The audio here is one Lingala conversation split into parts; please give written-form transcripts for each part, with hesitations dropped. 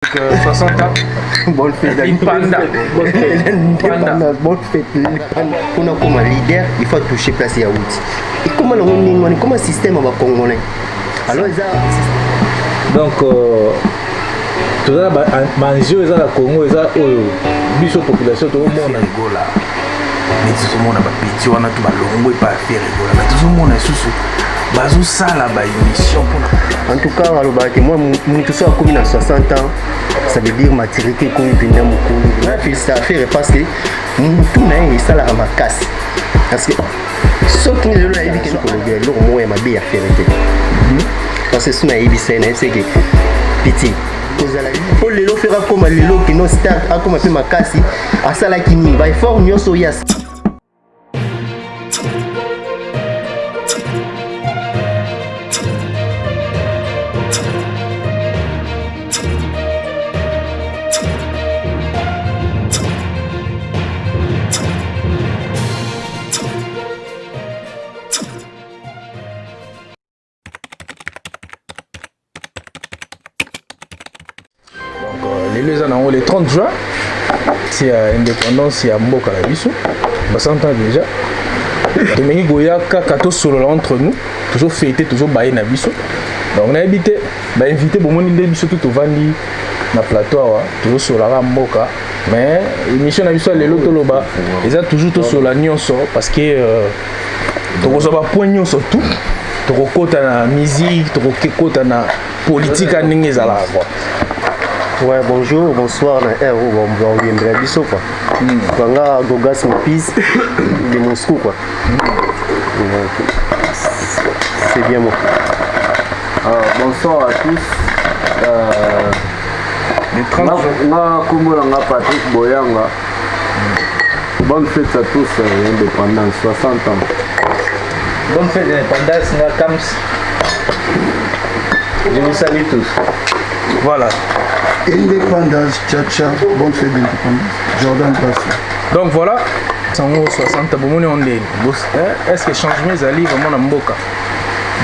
60 ans. Bonne fête. Lipanda. Bonne fête. Lipanda. Bonne fête. Lipanda. Mpona koma leader, il faut toucher place ya wuti. Ekoma nango ndenge wana, ekoma système ya bacongolais. Alors eza Donc toza na banjeu eza na Congo, eza oyo biso population tokomona. Gola neti tozomona bapeti wana to balongo epa ya Ferre Gola, mais tozomona lisusu bazosala baémission mpona. En tout cas, alobaka ke mwa motu so akomi na 60 ans, ça veut dire maturité ekomi mpenza mokolo. Félicité affaire parce que motu na ye esalaka makasi, parce que soki lelo nayebi ke kolobela eloko moko ya mabe ya Ferre te, parce que so nayebisa ye, nayebisa ke piti kozala po lelo Ferre akóma lelo kino star, akóma mpe makasi, asalaki nini, baeffort nyonso oyo. Donc lelo eza nango le 30 juin, c'est indépendance ya mboka na biso, 60 ans déjà. Tomengi koya kaka tosolola entre nous, tozofete, tozobaye na biso. Donc nayebi te, bainvité bomoni nde biso to tovandi na plateau awa, tozosololaka mboka. Mais émission na biso ya lelo, toloba eza toujours tosolola nyonso, parce que tokozwa bapoint nyonso tout, tokokota na musique, tokokota na politique ya ndenge ezalaka quoi. Ouais, bonjour, bonsoir na air bon bon oyembela biso quoi. Banga Gogas Mopis de Moscou quoi. Donc, c'est bien moi. Bonsoir à tous. Le 30 juin. Nga kombo na nga Patrick Boyanga. Bonne fête à tous, indépendance, 60 ans. Bonne fête d'indépendance, nga Kams. Je vous salue tous. Voilà. Indépendance, tcha-tcha, bonne fête d'indépendance. Jordan Basso. Donc voilà, sango 60 bomoni on ndeni, est ce que changement ezali vraiment na mboka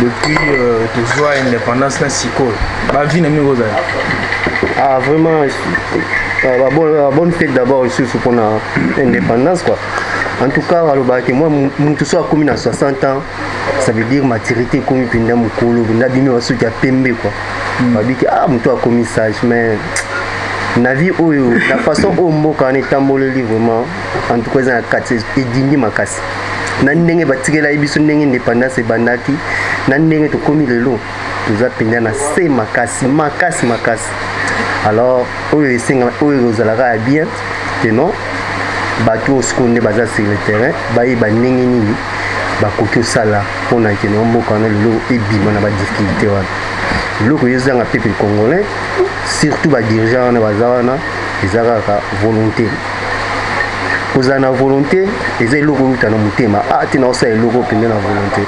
depuis tozwa indépendance na sikoyo? Bavi na mingi ozali. Ah vraiment, bah, bonne fête d'abord ici pour la indépendance quoi. En tout cas, alobaka moi mutu so akomi na 60 ans, ça veut dire maturité ekomi mpenza mokolo, mpenza bimi basuki ya pembe quoi. Babiki ah motu akomi sage, mais na vie oyo, na façon oyo mboka wana etamboleli, vraiment, en tout cas eza na kati edindi makasi na ndenge batikelaki biso, ndenge indépendance ebandaki na ndenge tokómi lelo, toza mpenza na se makasi makasi makasi. Alors oyo esenga, oyo ozalaka ya bien te, non, bato oyo sikoyo nde baza sur le terrain bayeba ndenge nini bakoki kosala mpona kende mboka wana lelo ebima na badifficulté wana. Eloko ezanga peuple congolais, surtout badirigeant wana baza wana, eza kaka volonté. Kozala na volonté eza eloko euta na motema. A te na osala eloko mpenza na volonté.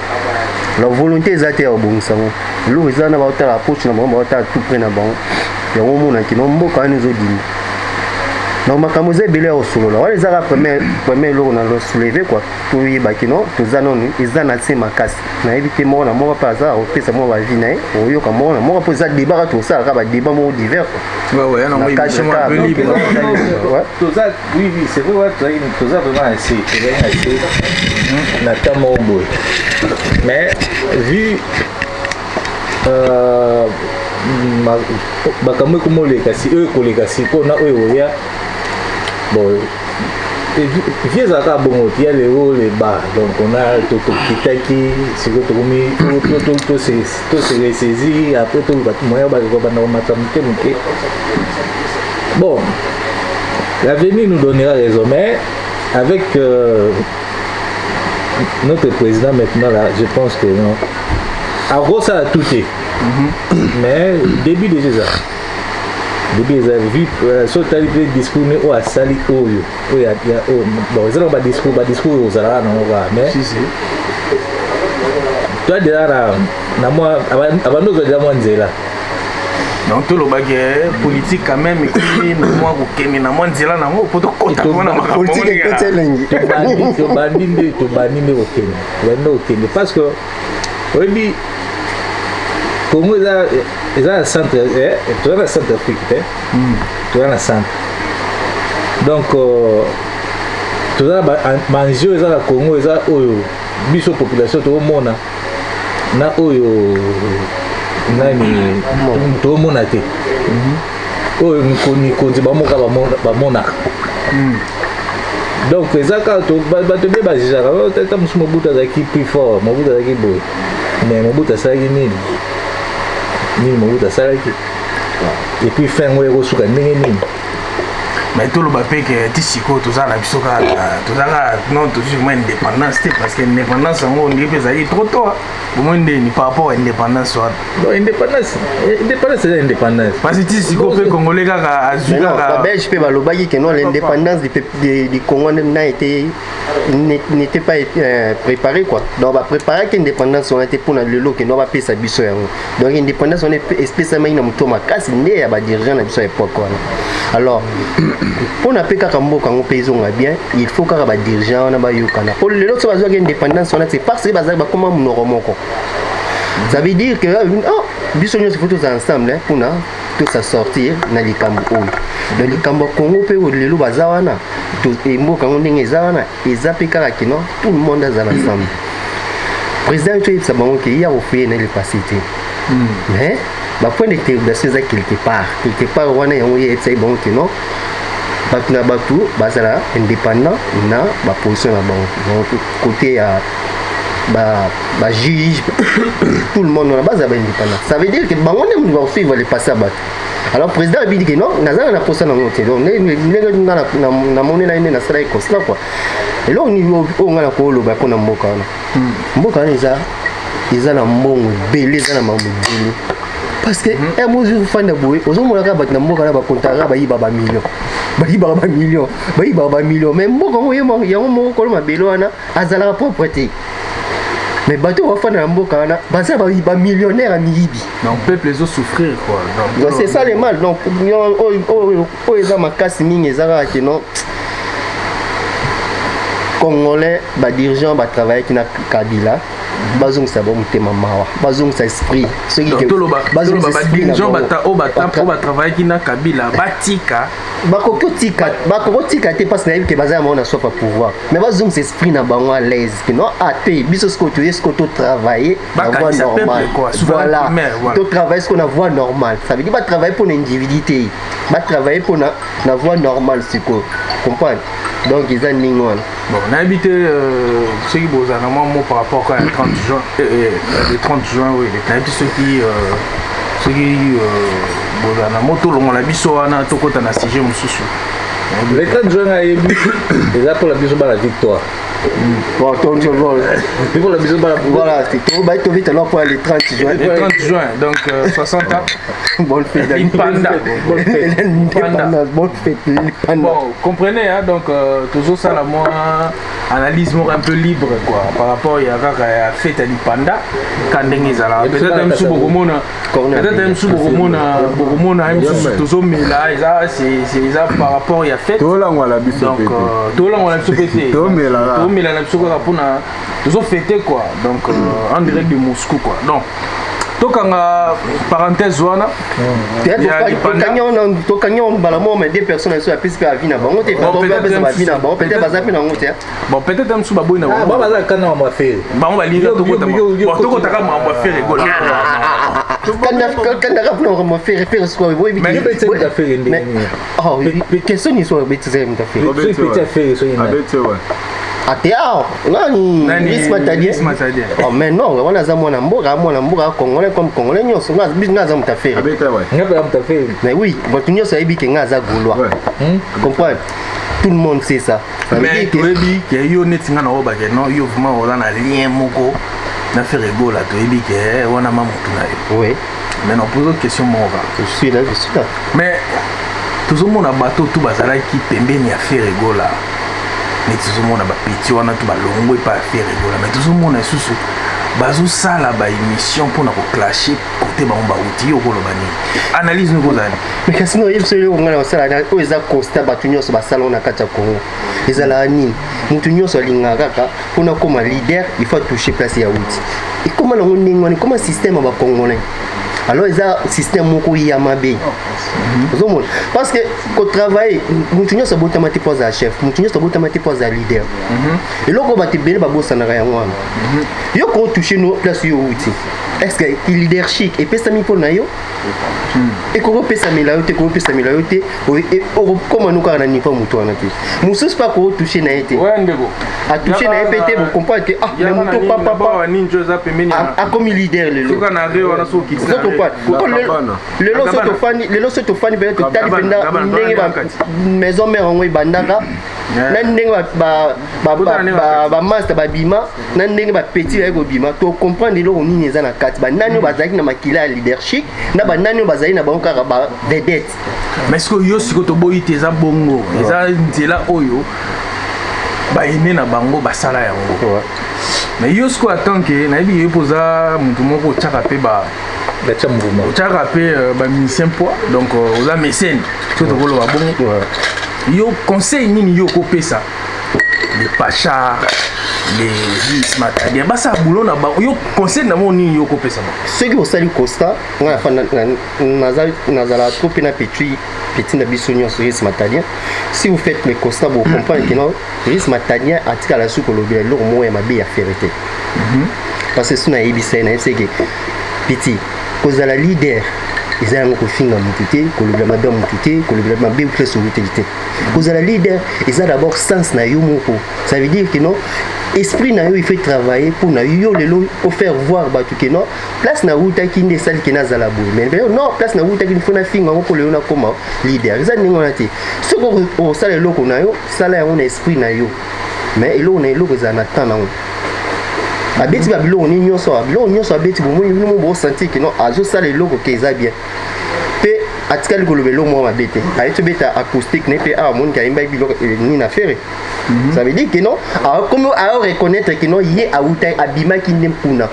La volonté eza te ya kobongisa ngo. Eloko eza wana, baotala approche na bango, baotala tout près na bango. Yango omonaki no mboka wana ezodima. Donc makambo eza ebele ya kosolola wana. Eza kaka premier eloko na soulever quoi. Toyebaki no toza nanu, eza na se makasi. Nayebi te, moko na moko mpe aza akopesa moko bavi na ye, oyoka moko na moko, mpo eza débat kaka tosalaka, badébat moko divers quoi. Ouais, non, Na oui, cadre vraiment un peu cadre. libre. Ouais. Toza, oui, c'est vrai, ouais, toza vraiment na se, tozali na se na temps moko boye, mais vu makambo ekoma oleka si oyo ekoleka sikoyo na oyo oya, bon, vie ezalaka bongo ti ya le haut, le bas. Donc on a tokitaki, sikoyo tokomi tose ressaisir, après toluka moyen banda komata moke moke. Bon, l'avenir nous donnera raison, mais avec notre président maintenant là, je pense que non, en gros ça a tout est, mais début déjà ça début eza vu. So otali mpe discours ne oyo asali, oyo bon, eza na badiscours oyo ozalaka nango kaka, mais Si, si. Toa déjà na mwa abandi ozwa déjà mwa nzela. Donc tolobaki politique quand même ekomi na mwa kokende na mwa nzela nango po tokota mpona makambo. Politique ekoti elengi. Tobandi nde kokende, tobandi nde kokende, parce que oyebi Congo eza Eza na centre, toza na Centre Afrique te, toza na centre. Donc toza na banjeu eza na Congo, eza oyo biso population tokomona na oyo nani tokomona te, oyo mikonzi bamoka bamonaka. Donc eza kaka bato ebele bajugeaka tata mosusu. Mobutu azalaki plus fort, Mobutu azalaki boye, mais Mobutu asalaki nini? Nini Mobutu asalaki? Et puis fin yango ekosuka ndenge nini? Mais toloba mpe ke ti sikoyo toza na biso kaka, toza kaka non, tozwi vraiment indépendance te, parce que indépendance yango ndenge mpe ezalaki trop tôt bomoi ndeni par rapport à indépendance wana. Donc indépendance eza indépendance. Parce que ti sikoyo mpe Congolais kaka azwi kaka. Babelge mpe balobaki ke non, l'indépendance du Congo n'a été n'était pas préparé quoi. Donc bapréparaki indépendance wana te mpona lelo ke no bapesa biso yango. Donc indépendance wana epesamaki na moto makasi nde ya badirigeant na biso ya époque wana. Alors mpona mpe kaka mboka yango mpe ezonga bien, il faut kaka badirigeant wana bayokana, po lelo so bazwaki indépendance wana, c'est parce que bazalaki bakóma monoko moko. Ça veut dire que oh, biso nyonso faut tozala ensemble mpona tosa sortir na likambo oyo. Donc likambo ya Congo mpe oyo lelo baza wana, mboka yango ndenge eza wana, eza mpe kaka kino tout le monde azala ensemble. Président toyebisa bango ke ya kofuye na le passé te, mais bapoint d'interrogation eza quelque part, quelque part wana. Yango ye yebisaki bango ke non, bato na bato bazala indépendant na baposition na bango. Donc côté ya bajuge, tout le monde wana bazala baindépendant. Ça veut dire que bango nde moto bakosuivre le passé ya bato. Alors président abidi ke non, naza na posa nango te. Donc ndenge nga namoni na ye nde nasalaki constat quoi. Eloko nini oyo nga na koloba mpona mboka wana? Mboka wana eza na mbongo ebele, eza na makambo ebele, parce que mozi ofanda boye, ozomona kaka bato na mboka na bakontaka, bayiba bamillion, bayibaka bamillion, bayibaka bamillion, mais mboka yango yango moko kolo mabele wana azalaka propre te. Mais bato oyo bafanda na mboka wana baza bamillionnaire ya miyibi. Donc peuple ezosouffrir quoi. Donc c'est ça le mal. Donc oyo eza makasi mingi eza kaka ke non, Congolais, badirigeant batravaillaki na Kabila, bazongisa bango motema mawa, bazongisa esprit. Soki toloba badirigeant oyo batravaillaki na Kabila batika. Bakoki otika, bakoki otika te, parce nayebi ke baza ya bango na soif ya pouvoir, mais bazongisa esprit na bango à l'aise ke non, ate biso sikoyo toye sikoyo totravaille na voie normale. Voilà, totravaille sikoyo na voie normale. Ça veut dire batravaille mpona individu te, batravaille mpona na voie normale sikoyo, comprendre. Donc eza ndenge wana. Bon, nayebi te soki bozala na mwa mot par rapport kaka ya 30 juin, le 30 juin. Oui, nayebi te soki bozala na mo, tolongola biso wana, tokɔta na sujet mosusu. Le 30 juin, nayebi eza mpona biso bana victoire. Bon, bon, mpona biso bana. Voilà, tovita alors pour le 30 juin. Le 30 juin, donc 60 ans. Bonne fête. Lipanda. Bonne fête. L'indépendance, bonne fête. Bon, comprenez, hein, donc tozosala mwa analyse moko un peu libre quoi, par rapport ya kaka ya fête ya lipanda ka ndenge ezalaka. Peut-être mosusu bokomona, peut-être mosusu bokomona mosusu tozomela, eza eza par rapport ya fête. Tolangwala biso. Donc tolangwala biso mpe te, tomela na biso kaka mpona tozofete quoi. Donc en direct de Moscou quoi. Donc tokanga parenthèse wana. Tokangi yango mbala moko, mais deux personnes biso apesi mpe avis na bango te, bapesa baavis na bango, peut-être baza mpe nango te. Bon, peut-être mosusu baboyi na bango, baza kanda makambo ya Ferre. Bango balinga tokotaka makambo ya Ferre Gola. Kandaka mpona makambo ya Ferre. Ferre sikoyo question nini soki obetisaka moto Afere? Ate awa nani? Ris Matadien. Oh, mais non, wana aza mwana mboka, mwana mboka congolais comme congolais nyonso. Nga aza moto Afere. Mais oui, bato nyonso ayebi ke nga aza Gaulois, comprendre, tout le monde sait ça. Mais toyebi ke yo neti nga na oyo bake non, yo vraiment oza na lien moko na Ferre Gola, toyebi ke wana ma motu na yo. Oui. Mais na pose question moko kaka. Je suis là, je suis là. Mais tozomona bato tu bazalaki pembeni ya Ferre Gola, neti tozomona bapeti wana tu balongwe epai ya Ferre Gola, mais tozomona lisusu bazosala baémission mpona koclasher kote bango bauti. Yo koloba nini? Analyse nini kozala? Mais kasi no, yebi eloko ngai na kosala oyo eza constat. Bato nyonso basala oyo na kati ya Congo ezalaka nini? Motu nyonso alingaka kaka mpona koma leader, il faut atoucher place ya wuti. Ekóma nango ndenge wana, ekóma système ya bacongolais. Alors eza système moko ya mabe. Ozomona, parce que kotravaille, motu nyonso abotama te mpo azala chef, motu nyonso abotama te mpo azala leader. Eloko bato ebele babosanaka yango wana. Yo kotouche no place yo outi, est ce que leadership epesami mpo na yo? Ekoki opesamela yo te, ekoki opesamela yo te. Okokóma no kaka na niveau ya motu wana te. Mosusu mpe akotouche na ye te, atouche na ye mpe te. Bocomprendre te, ah, mais moto papapa akomi leader lelo. Lelo so tofandi, lelo so tofandi mpenza, totali mpenza ndenge Maison Mère yango ebandaka, na ndenge bamaster babima, na ndenge bapetits baye kobima, tocomprendre eloko nini eza na kati, banani oyo bazalaki na makila ya leadership na banani oyo bazali na bango kaka bavedette. Mais sikoyo yo, sikoyo toboyi te, eza bongo, eza nzela oyo baene na bango basala yango. Mais yo sikoyo, en tant que nayebi yo mpo oza motu moko otiaka mpe ba Batia mouvement. Otiaka mpe bamusicien poids, donc oza mécène soki tokoloba bongo. Yo, conseil nini yo okopesa les Pacha, les Matadien, basala boulot na bango? Yo, conseil na bango nini yo okopesa bango? Soki osali constat, nga nazala trop mpe na petit petit na biso nyonso, Ris Matadien. Si vous faites le constat, bocomprendre que non, Ris Matadien atikala soki kolobela eloko moko ya mabe ya Ferre te, parce que so nayebisa ye, nayebisa ke petit, kozala leader eza yango kofinga motu te, kolobela mabe ya motu te, kolobela mabe place outeli te. Kozala leader eza d'abord sens na yo moko. Ça veut dire que non, esprit na yo, il faut travailler pour na yo lelo ofaire voir bato ke non, place na wutaki nde esali ke nazala boye. Mais non, place na wutaki, il faut nafinga yango mpo lelo nakóma leader, eza ndenge wana te. Soki osala eloko na yo, sala yango na esprit na yo. Mais eloko na eloko ezala na temps nango. Abeti babiloko nini nyonso, biloko nyonso abeti, bomoni bino mo bosentir ke non, azosala eloko ke eza bien. Mpe atikali koloba eloko moko mabe te. Aye tobeta acoustique na ye mpe awa, amoniki ayembaki biloko nini na Ferre. Ça veut dire que non, akomi ao reconnaître que non, ye awuta, abimaki nde mpuna,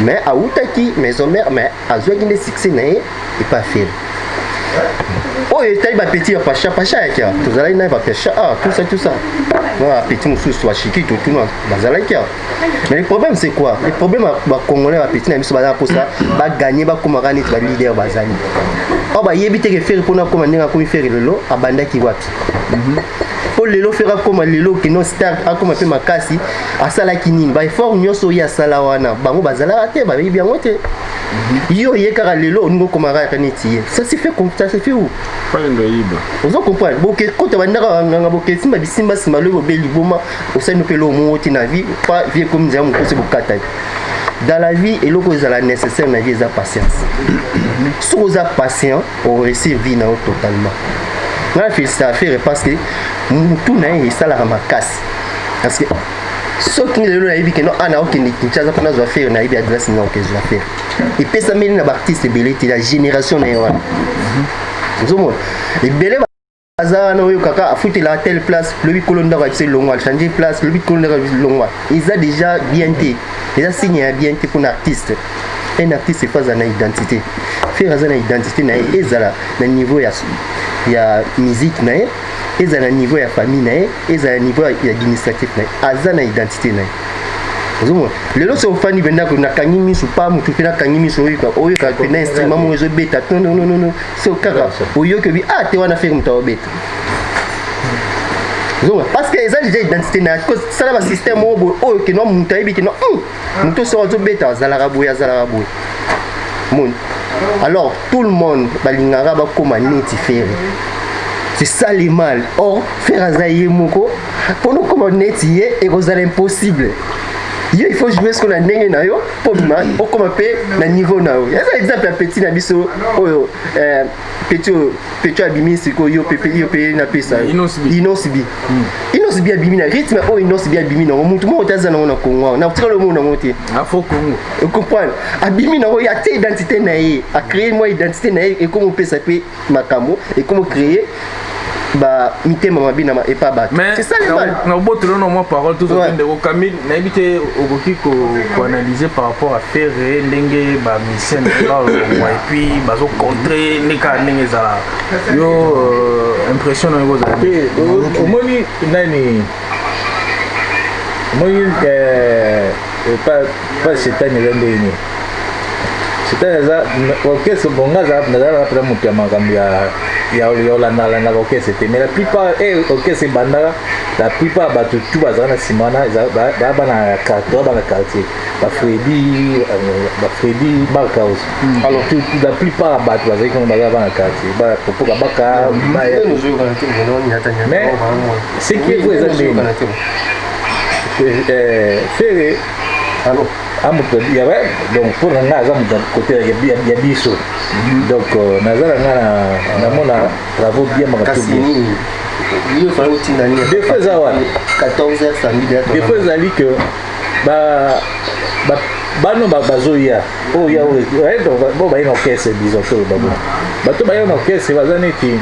mais awutaki Maison Mère, mais azwaki nde succès na ye epa Ferre. Oyo etali bapetits ya Pacha, Pacha ayaki awa, tozalaki na ye, bapacha, ah, tout ça, tout ça, na bapetits mosusu bashiki totuna bazalaki awa. Mais le problème, c'est quoi? Le problème, bacongolais, bapetits na biso baza na mposa baganye, bakomaka neti baleader bazali. Oyo bayebi te ke Ferre, mpona akóma ndenge akomi Ferre lelo, abandaki wapi? Mpo lelo Ferre akóma lelo kino star, akóma mpe makasi, asalaki nini? Baeffort nyonso oyo asala wana, bango bazalaka te, bayebi yango te. Yo ye kaka lelo olingi okóma kaka neti ye, ça se fait, ça se fait où? Fayendo yiba. Ozo comprendre? Boke kota bandaka banganga, boke simba bisimbasimba, lobi bobe liboma, osali mpe eloko moko te na vie. Pa vie ekomi nzela mokosi bokataki. Dans la vie, eloko ezala nécessaire na vie eza patience. Soki oza patient, oréussir vie na yo totalement. Ngai félicité Ferre parce que mutu na ye esalaka makasi, parce que soki lelo nayebi ke no, ana okende Kinshasa mpona azwa Ferre, nayebi adresse na okezwa Ferre. Epesameli na baartiste ebele te la génération na ye wana. Ozomona ebele baza wana oyo kaka afutela telle place, lobi kolo ndako ayebisa longwa, achange place, lobi kolo ndako ayebisa longwa. Eza déjà bien te, eza signe ya bien te mpona artiste. Un artiste efo aza na identité. Ferre aza na identité na ye, ezala na niveau ya musique na ye, ezala na niveau ya famille na ye, ezala na niveau ya administratif na ye, aza na identité na ye. Ozomona lelo so ofandi mpenza, nakangi miso pa motu mpe nakangi miso, oyoka, oyoka mpenza instrument moko ezobeta, tononono. So kaka oyoki, obi ah te, wana Ferre moto aobeta. Ozomona, parce que eza déjà identité na ye. Sala basystème moko boye oyo keno moto ayebi keno moto soko azobeta azalaka boye, azalaka boye moni. Alors tout le monde balingaka bakóma neti Ferre, c'est ça le mal. Or Ferre aza ye moko. Mpona okóma neti ye, ekozala impossible. Yo, il faut jouer siko na ndenge na yo mpo bima okóma mpe na niveau na yo. Eza exemple ya petit na biso oyo, petit oyo, petit abimi sikoyo, yo mpe, yo mpe napesa yo. Innoss'B. Innoss'B abimi na rythme oyo. Innoss'B abimi nango, mutu moko te aza nango na Congo awa, na tikala omona nango te. Afro Congo. Ocomprendre? Abimi nango, ye atie identité na ye, acréé mwa identité na ye, ekoma opesa mpe makambo, ekoma créer ba mitema mabe na epa bato. C'est ça le mal. Na obotolo na mwa parole tozokende ko Camille. Nayebi te, okoki koanalyse par rapport à Ferre, ndenge bamusicien balongwa et puis bazocontre nde kaka ndenge ezala. Yo, impression na yo ekozala? Omoni nani, omoni pa shetani eza ndenge nini? C'est eza orchestre. Bon, nga nazala mpenza moto ya makambo ya olandalandaka orchestre te, mais la plupart orchestre ebandaka, la plupart bato tu bazalaka na nsima wana, baya bana ya quartier, bana quartier, bafredi, bafredi Markhouse. Alors la plupart ya bato bazalaki kuna bazala bana quartier, bapopoka baka. Mais ce qui est vrai, eza ndeni Ferre amoto ya, donc mpo na ngai aza moto côté ya biso. Donc naza na ngai namona travaux bien, makambo bien. Défaut eza wana, défaut ezali que bano bazoya oyo ya oyo baye na orchestre, disons to babo bato baye na orchestre baza neti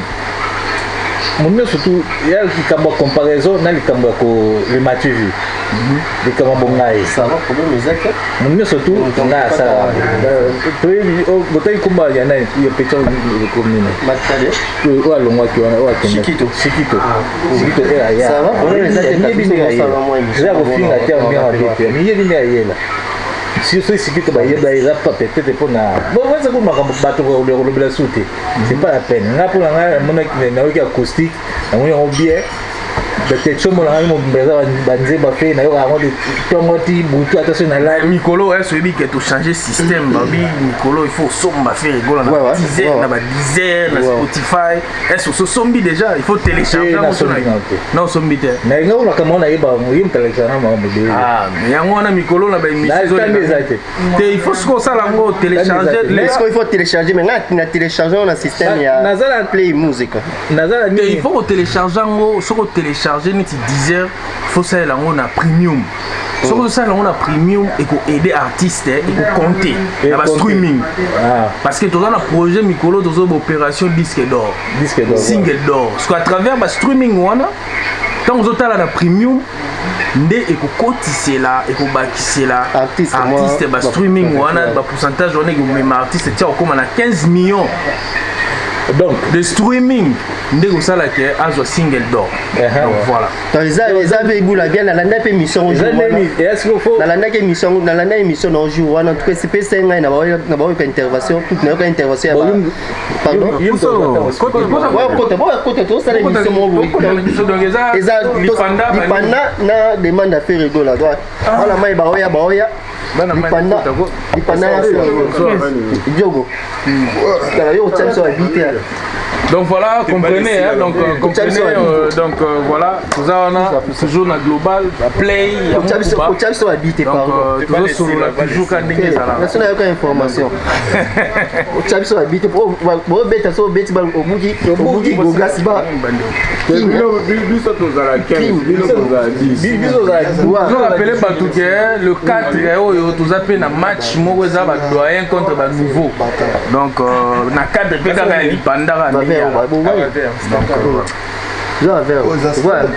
moto nyonso tu ya likambo ya comparaison na likambo ya ko le matu vu likambo ya bongai. Moto nyonso tu ngai asala toyebi botaki komba ya nani ya petit komina oyo alongwaki wana, oyo akende Shikito. Shikito oyo aya eza kofinga te, ndenge mabe te, miyebi nde ayela. Soki Shikito bayeba eza pa peut-être mpona bonza ku makambo bato kolobela su te, c'est pas la peine. Nga mpona ngai namonaki, nayoki acoustique, namoni yango bien. Peut-être so mona ngai mobimba eza banzemba fe nayoka yango ntongo ti butu, ata soki nalali. Mikolo oyo soyebi ke tochange système, babi mikolo il faut osomba Ferre Gola na Deezer, na baDeezer, na Spotify. Est osombi déjà? Il faut télécharger yango. Na osombi te? Na nga makambo wana nayeba ye moto alakisaka na makambo ebele. Yango wana mikolo na baémission te, il faut soki osala yango télécharger. Il faut télécharger, mais nga na télécharger na système ya Play Music. Naza na il faut kotélécharge yango. Soki otélécharge neti Deezer, faut osalela yango na premium. Soki ozosala yango na premium, ekoaide artiste, ekocompte na bastreaming, parce que toza na projet mikolo, tozoba opération disque d'or, single d'or, parce que à travers bastreaming wana, ntango ozotala na premium nde ekokotisela, ekobakisela artiste bastreaming wana, bapourcentage wana ekomema artiste tia kokóma na 15 millions donc de streaming, nde kosala ke azwa single d'or. Donc voilà. Eza mpe ebula bien. Nalanda mpe émission, nalandaki émission, nalanda émission na jour wana. En tout cas esepesa ngai na bayoka intervention, toute nayoka intervention ya, pardon, kota tosala émission moko eza lipanda na demande ya Ferre Gola. Wana mai baoya baoya lipanda, lipanda ya Diogo, tala yo otia biso babi te. Donc voilà, comprenez, hein, donc comprenez, donc voilà, tout ça on a toujours na global, play, otia biso babi te. Pardon, toujours solo toujours ka ndenge ezala. Naso nayoka information, otia biso babi te, bobeta so obeti obuki, obuki gogasi ba. Biso tozala 15, bino tozala 10. Biso ozala. Rappeler bato ke le 4 oyo toza mpe na match moko, eza badoyen contre banouveau, donc na cadre mpe kaka ya lipanda kaka ndenge.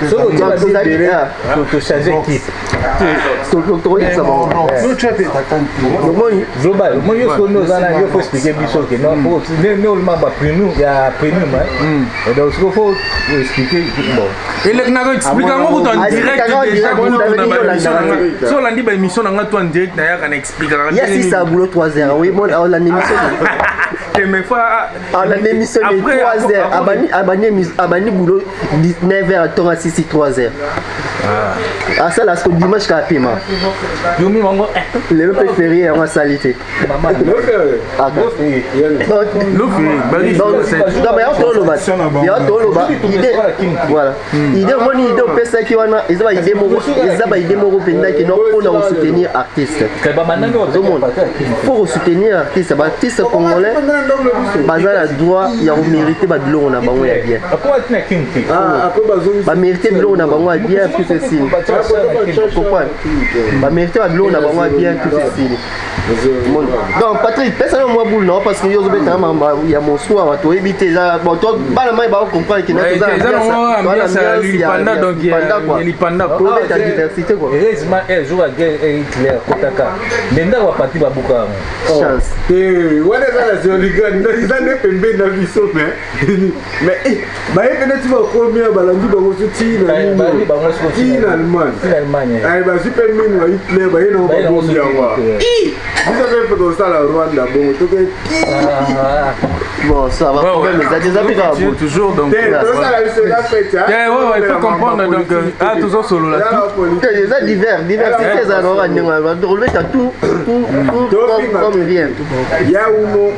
Soki tochange équipe. Tokoyebisa bango. Global, moi yo soki oza na yo, faut expliquer biso ke non, ne olima ba premium ya premium, et donc sikoyo faut expliquer, bon. Eleki nako explique yango kutu en direct déjà kutu na baémission na nga. So olandi baémission na nga to en direct, nayaka na expliquaka. Ya sisa boulot 3 heures, oui, bon, olandi émission. Te, mais fois olandi émission de 3 heures, abandi boulot 9 heures, atonga 6 3 heures, asala siko dimanche kaka pema. Yomi bango. Lelo mpe férié, yango asali te. Donc yango toloba, yango toloba idée, voilà idée. Omoni idée opesaki wana, eza baidée moko, eza baidée moko mpenza ke no mpona kosoutenir artiste. Ozomona, faut kosoutenir artiste. Baartiste congolais baza na droit ya komérite babiloko na bango ya bien, bamérite biloko na bango ya bien, tout esili. Comprendre, bamérite babiloko na bango ya bien, tout esili. Donc Patrick, pesa yo mwa boule na parce que yo ozobetanga makambo ya mosua, bato oyebi te, eza bana mai bakocomprendre ke Lipanda. Tobeta diversité quoi. Heureusement, un jour ya guerre Hitler akotaka nde ndako bapati babuka yango. Chance. Wana eza na zoligani, eza nde pembeni na biso, mais baye pene ti bakomi balandi bango so ti na balandi bango. Ti na Allemagne. Ti na Allemagne. Ayi bazwi mpe minu ya Hitler baye nango Baye nango babombi yango. soki Biso mpe mpo tosala Rwanda bongo toke Bon, ça va, problème eza te, eza mpe kaka boye. Toujours donc. te tosala biso eza fete. Eh, ouais, il faut comprendre donc ah tozosolola tout. Te, eza divers, diversité ezala na kaka ndenge wana. Tolobeta tout, tout, tout comme rien. Ya uno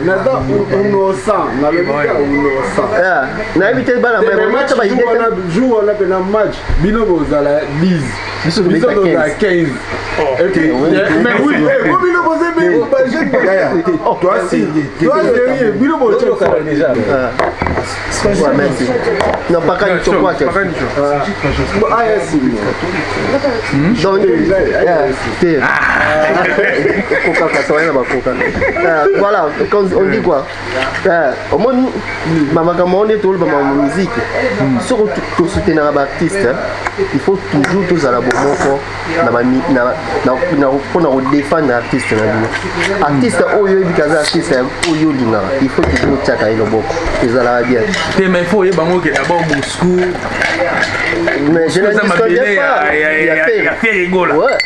naza innocent, nalobi ka innocent. Ah, nayebi te bana match ba idée te. Jour wana mpena match, bino bozala 10, Biso biso tobeta tozala 15. Mais oui, po bino boza bajeune, Toi, si. toi sérieux, bino botie. Tozokala déjà. Ah. Ouais, merci. Non, paka ni chokwa te. Aya simo. Donc, yeah, te. Koka kasa wana bakoka. Ah, voilà, quand on dit quoi? Ah, omoni bamakambo wana toloba ma musique. Soki tosoutenaka baartiste, il faut toujours tozala bomoko na mpona kodéfendre artiste na bino. Artiste oyo oyebi kaza artiste oyo olingaka, il faut toujours otiaka ye loboko, ezalaka bien. Te, mais il faut oyeba ngo ke d'abord Moscou Mais je eza ne mabele disconviens pas. ya Ya Ferre Gola. Ouais.